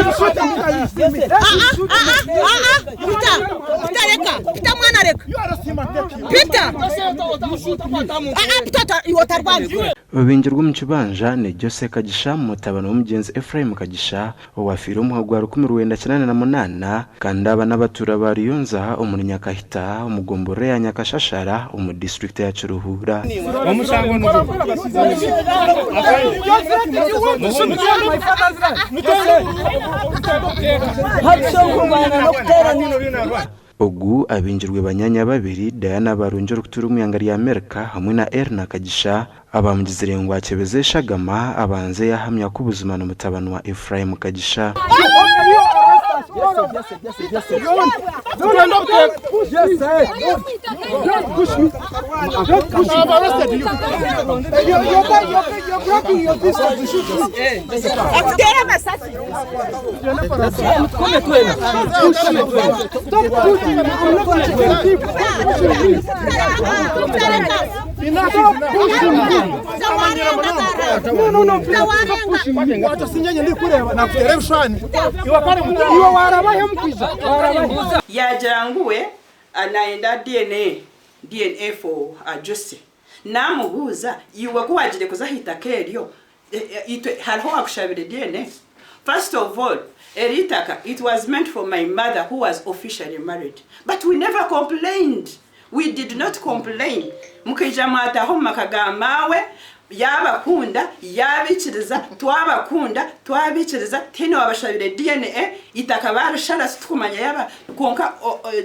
Peter reka Peter mwana reka Peter Peter iwe otarwana. Obingirwe omu kibanja ni Jose Kagisha mutabani w'omugyenzi Ephraim Kagisha owafiire omu mwaka gwa 1988 kandi aba n'abatuura ba Ruyonza omuri Nyakahita omu gomborora ya Nyakashashara omu disiturikiti ya Kiruhura. Ogu abingirwe banyaanya babiri, Diana Barungi orikutuura omu ihanga rya Amerika hamwe na Erna Kagisha abaamugizire ngu akyebeze eshagama abanze yaahamya ku buzima ni mutabani wa Ephraim Kagisha. Yaagira ngu we nayenda DNA, DNA for Jose. Naamubuuza, iwe ku waagiire kuza aha itaka eryo, Itwe hariho owakushabire DNA? First of all eri itaka it was meant for my mother who was officially married but we never complained we did not complain mukaija mwataha omu maka ga maawe yabakunda yabikiriza twabakunda twabikiriza tihaine owabashabire DNA itaka barishara titukumanya yaba kwonka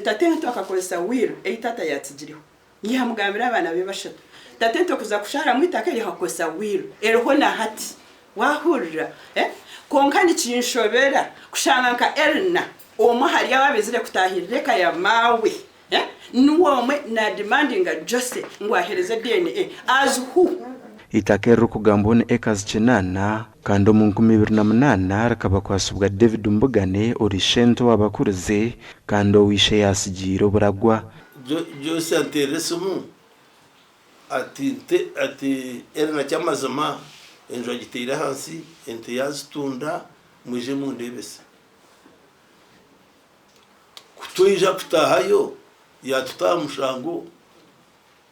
tatento akakozesa will ei taata yatsigireho. Yaamugambira abaana be bashatu, Tatento kuza kusharamu eitaka eryo akakozesa will eriho na hati. Waahurira? Eh? Kwonka nikinshobera kushanga nka Erna, omwe ahari abo abaizire kutaahirira eka ya maawe, eh, niwe omwe naademandinga Jose ngu aheereze DNA. As who? Eitaka eririkugambwaho ni acres kinaana kandi omu 2008 rikabakwatsibwa David Mbugane ori ishento owabakurize kandi ou ishe yaatsigiire oburagwa. Joyce anteerera esimu ati nte ati Erna kyamazima enju agiteire ahansi ente yazitunda mwije mundeebese. Ku twaija kutaahayo yatuta aha mushango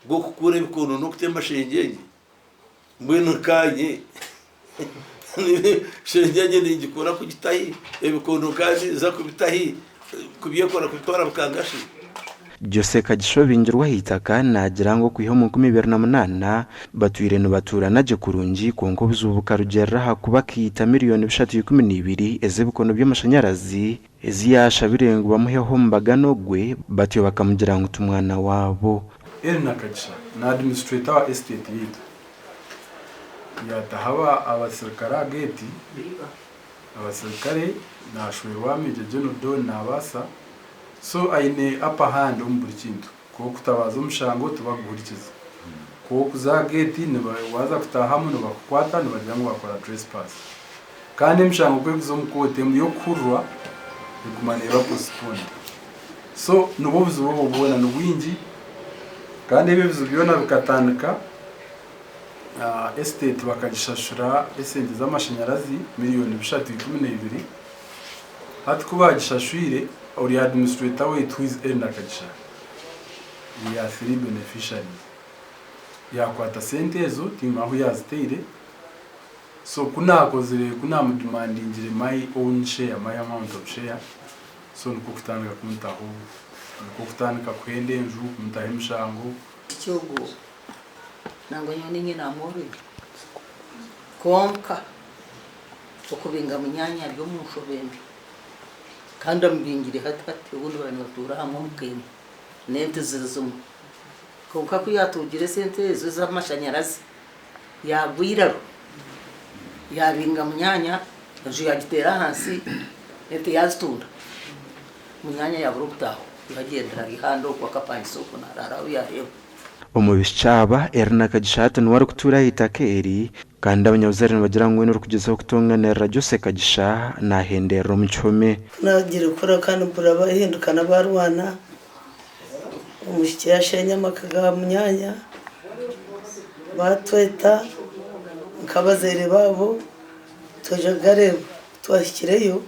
gw'okukuura ebikondo n'okutema shengyengye mbwenu nkaanye shengyengye ningikura kugitahi ebikondo nkanza kubitahi kubyekora kubitwara bukangashi. Jose Kagisha obingirwe aha itaka naagira ngu okwiha omu 2008 batwire nibatuurana gye kurungi kwonka obuzibu bukarugyerera aha kuba akaita miriyoni bishatu ikumi na ibiri ez'ebikono by'amashanyarazi ezi yaashabire ngu bamuheho omubagano gwe batyo bakamugira ngu ti mwana waabo. Erna Kagisha na administrator wa estate yaitu yataho abasirikare aha gate, abasirikare nashwerwa Major General Don Nabaasa so aine upper hand omu buri kintu kwokutabaaza omushango tibakuguhurikiza, kwokuza aha gate waza kutahamu nibakukwata nibagira ngu wakora trespass kandi emishango kwekuza omu kooti eyokuhurirwa eguma neba postponed. So nibwo obuzibu obwo bwona nibwingi kandi ebi ebizibu byona bikatandika estate bakagishashura esente z'amashanyarazi miriyoni bishatu 12 hati ku bagishashwire ori administrator waitu who is Erna Kagisha we are three beneficiaries yakwata sente ezo tiimanya ahu yaziteire so ku nakozire ku namudimandingire my own share my amount of share So nikwo kutandika kuntaho, nikwo kutandika kuhenda enju, kuntaho emishango. Omwishiki ogwo nangwa nyowe niinye naamworobya, kwonka okubinga munyaanya ari omu nshobe mbi, kandi amubingire hati hati obundi baaba nibatuura hamwe omu ka emwe n'ente ziri zimwe. Kwonka ku yaatungire esente ezo ez'amashanyarazi yaagwa eiraro, yaabinga munyaanya Enju yaagiteera ahansi, ente yaazitunda, munyaanya yaabura obutaaho, yaagyendera ari handi okwo akapangisa okwo naaraara ahu yaareeba. Omu baishiki aba, Erna Kagisha hati niwe arikutuura aha itaka eri kandi abanyabuzaare nibagira ngu weena orikugyezaho kutonganirira Jose Kagisha nahenderera omu kihome. Ku naagiire kukora kandi mpurira bahindukana barwana, omwishiki yaasheenya amaka ga munyaanya, baatweta nk'abazaire baabo. Twaija kugareeba. Ku twahikireyo.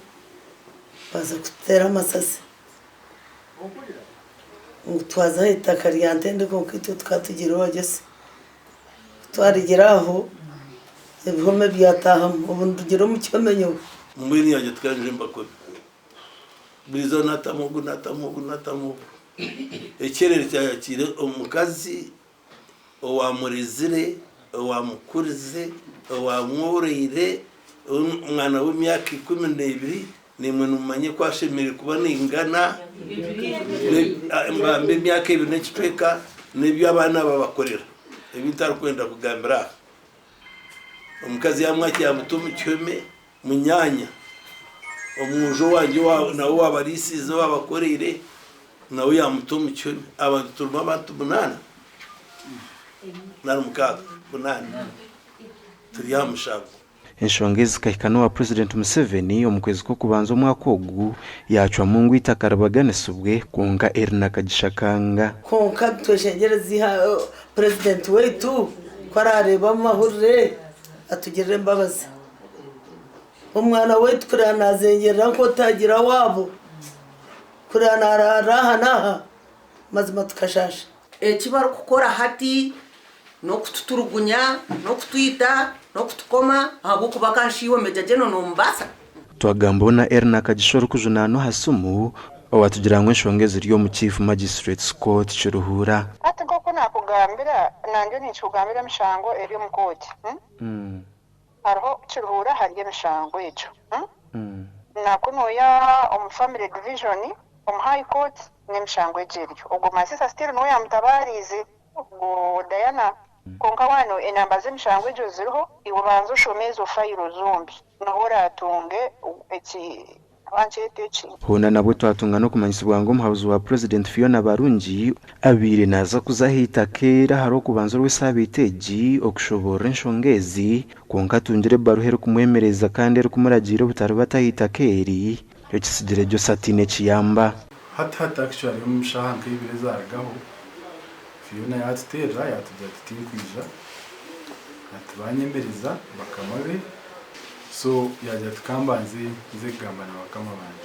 Baaza kututeera amasasi ngu twaza aha itaka rya Ntende kwonka itwe tukaba tugiire owa Jose. Ku twarigira aho, ebihome byataahamu obu ndugira omu kihome nyowe. Mbwenu yaagira ati, Ka nje mbakome. Buri izooba naatamu ogu, naatamu ogu, naatamu ogu. Ekyerere kyayakiire omukazi owaamurezire, owaamukurize, owaamworoire, omwana w'emyaka 12, naimwe nimumanya ku ashemereire kuba naingana, mbambe emyaka ebiri n'ekicweka, n'ebi abaana babakorera, ebi ntarikwenda kugambira aha. Omukazi yaamwakira yaamuta omu kihome, munyaanya, omwojo wangye nawe owaabariisiize, owaabakoreire, nawe yaamuta omu kihome. Abantu turimu abantu munaana nari mukaaga, munaana, turi aha mushango. Enshonga ezi zikahika n'owa Purezidenti Museveni omu kwezi kw'okubanza omwaka ogu yaacwamu ngu eitaka ribaganisibwe kwonka Erina Kagisha akanga. Kwonka nitweshengyereza Purezidenti waitu ku araareebe amahurire atugirire embabazi. Omwana waitu kuriya naazengyerera nk'otagira waabo, kuriya naaraara aha n'aha, mazima tukashaasha. Eki barikukora hati n'okututurugunya, n'okutwita, n'okutukoma ahabw'okuba ka nsha iwe Major General noomubaasa? Twagambaho na Erna Kagisha orikujunaanwa aha simu owatugira ngu enshonga eziri omu Chief Magistrates Court Kiruhura. Hati nk'oku naakugambira, nangye ninkikugambira emishango eri omu kooti. Hariho Kiruhura hariyo emishango egyo. Na kunuya omu family division omu high court n'emishango egyo eriyo. Ogwo Masisa still niwe yamutabaariize ogwo Diana. Kwonka wanu enamba z'emishango egyo ziriho, iwe banza oshome ezo fayiro zombi niho oraatunge eki Wankyeeta eki? Hoona nabwo twatunga n'okumanyisibwa ngu omuhabuzi wa Purezidenti Fiona Barungi abaire naaza kuza ah'eitaka eri aharw'okubanza orw'esaabiiti egi okushoboorora enshonga ezi kwonka atungire ebaruha erikumwemereza kandi erikumuragiira obutaribata ah'eitaka eri ekitsigire Jose ataine kiyamba. Hati hati actually omu shaaha nka ibiri ezarugaho Fiona yatuteerera yatugira ati tinkwija ati banyemereza bakama be So yaagira ati, Ka mbanze nze kugamba na bakama bangye.